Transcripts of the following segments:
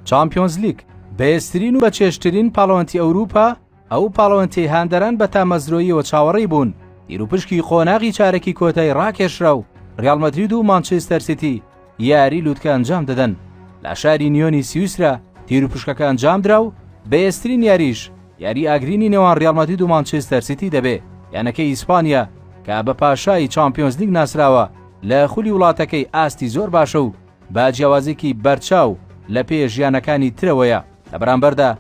چامپیۆنزلیگ، بەهێزترین و بەچێژترین پاڵەوانتی ئەوروپا، ئەو پاڵەوانتیەی هاندەران بە تامەزرۆییەوە چاوەڕێی بوون، تیروپشکی قۆناغی چارەکی کۆتایی ڕاکێشرا و ڕیاڵ مەدرید و مانچێستەر سیتی یاری لوتکە ئەنجام دەدەن. لە شاری نیۆنی سویسرا تیروپشکەکە ئەنجامدرا و بەهێزترین یاریش یاری ئاگرینی نێوان ڕیاڵ مەدرید و مانچێستەر سیتی دەبێ. یانەکەی ئیسپانیا کە بە پاشای چامپیۆنزلیگ ناسراوە لە خولی وڵاتەکەی ئاستی زۆر باشە و بە جیاوازیەکی بەرچاو لە پێش یانەکانی ترەوەیە، لە بەرامبەردا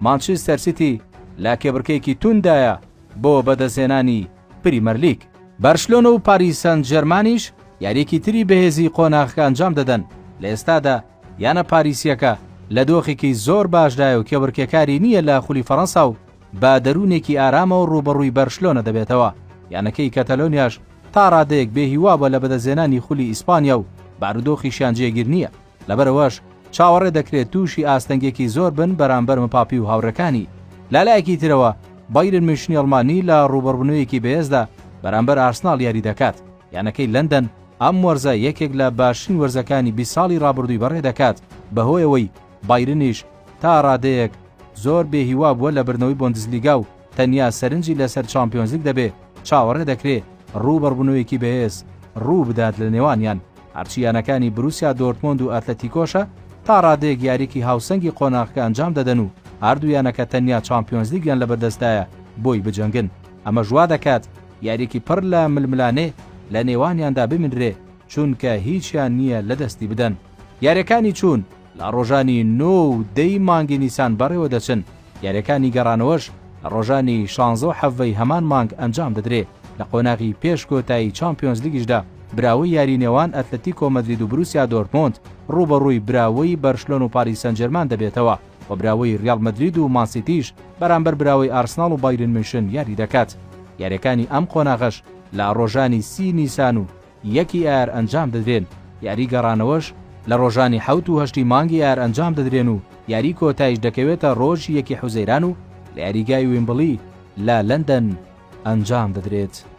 مانچستەر سیتی لە کێبڕکێیەکی تونددایە بۆ بەدەستهێنانی پریمەرلیگ. بەرشلۆنە و پاریس سان جێرمانیش یارییەکی تری بەهێزی قۆناغەکە ئەنجام دەدەن، لە ئێستادا یانە پاریسییەکە لە دۆخێکی زۆر باشدایە و کێبڕکێکاری نییە لە خولی فەرەنسا و بە دەروونێکی ئارامەوە ڕووبەڕووی بەرشلۆنە دەبێتەوە، یانەکەی کەتەلۆنیاش تا ڕادەیەک بێ هیوا بووە لە بەدەستهێنانی خولی ئیسپانیا و بارودۆخیشیان جێگیر نییە، لەبەرئەوەش چاوەڕێ دەکرێت تووشی ئاستەنگێکی زۆر بن بەرامبەر مپاپی و هاوڕێکانی. لە لایەکی ترەوە بایرن میونشنی ئەڵمانی لە ڕووبەڕوونەوەیەکی بەهێزدا بەرامبەر ئارسناڵ یاری دەکات، یانەکەی لەندەن ئەم وەرزە یەکێک لە باشترین وەرزەکانی 20 ساڵی ڕابردووی بەڕێ دەکات، بەهۆیەوەی بایرنیش تا ڕادەیەک زۆر بێ هیوا بووە لە بردنەوەی بۆندسلیگا و تەنیا سەرنجی لەسەر چامپیۆنزلیگ دەبێ، چاوەڕێ دەکرێ ڕووبەڕبوونەوەیەکی بەهێز ڕوو بدات لە نێوانیان. هەرچی یانەکانی بروسیا دۆرتمۆند و ئەتلەتیکۆشە تا ڕادەیەک یاریەکی هاوسەنگی قۆناغەکە ئەنجام دەدەن و هەردوو یانەکە تەنیا چامپیۆنزلیگیان لەبەردەستدایە بۆی بجەنگن، ئەمەش وا دەکات یاریەکی پڕ لە ململانێ لە نێوانیاندا ببینرێ چونکە هیچیان نییە لەدەستی بدەن. یاریەکانی چوون لە ڕۆژانی نۆ و دەی مانگی نیسان بەڕێوە دەچن، یاریەکانی گەڕانەوەش لە ڕۆژانی شانزە و حەڤەی هەمان مانگ ئەنجام دەدرێ، لە قۆناغی پێش کۆتایی چامپیۆنزلیگیشدا براوەی یاری نێوان ئەتلەتیکۆ مەدرید و بروسیا دۆرتمۆند ڕووبەڕووی براوەی بەرشلۆن و پاریس سانجێرمان دەبێتەوە و براوەی ریاڵ مەدرید و مان سیتیش بەرامبەر براوەی ئارسناڵ و بایرن میونشن یاری دەکات. یاریەکانی ئەم قۆناغەش لە ڕۆژانی سی نیسان و یەکی ئایار ئەنجام دەدرێن، یاری گەڕانەوەش لە ڕۆژانی حەوت و هەشتی مانگی ئایار ئەنجام دەدرێن و یاری کۆتایش دەکەوێتە ڕۆژی یەکی حوزەیران و لە یاریگای ویمبڵی لە لەندەن ئەنجام دەدرێت.